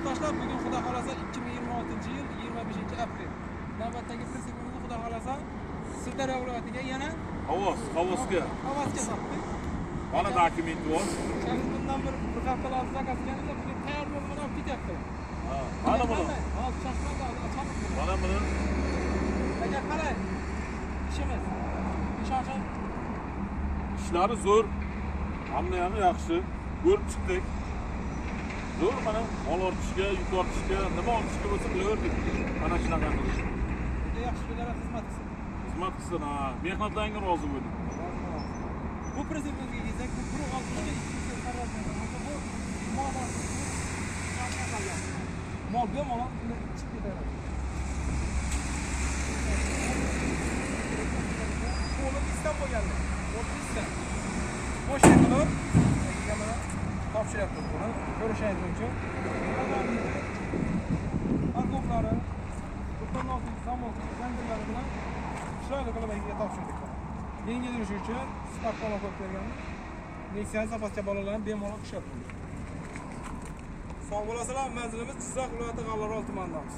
Yurtdoshlar, bugun Xudo xolasa 2026-yil 25 aprel. Navbatdagi pritsepimizni, Xudo xolasa, Sirdaryo viloyatiga yana Xovos, Xovosga. Xovosga sotdik. Mana документ bor. Shamiz bundan bir hafta oldin заказ qilganimizda, bugun tayyor bo'lib, mana olib ketyapti. Ha, mana buni. Hozir shoshmadi, hozir ochamiz buni. Mana buni. Aka, qalay? Ishimiz. Ishonchim. Ishlari zo'r. Hamma yog'i yaxshi. Ko'rib chiqdik. Zo'r, mana mol ortishga, yuk ortishga, nima ortishga bo'lsa qilaverdik. Mana shunaqa qilib. Juda yaxshi shular xizmat qilsin. Xizmat qilsin, ha. Mehnatlaringga rozi bo'ling. Bu pritsepimizga kelsak, bu quruq 60 ga 280 размер da bo'lsa, bu mol ortishga, mol bemalol shunday chiqib ketaveradi. Qo'li piston bo'lganda, qo'li piston. Мощный qilib, akaga mana topshiryapmiz buni. Ko'rishingiz mumkin. Фаркоп lari, 96 замок, zanjirlari bilan chiroyli qilib akaga topshirdik buni. Yengil yurishi uchun spark qo'yib berganmiz. Nexia'ni запаска bolalarni bemalol tushadi bunga. Sog' bo'lasizlar, manzilimiz Jizzax viloyati, G'allaorol tumanidamiz.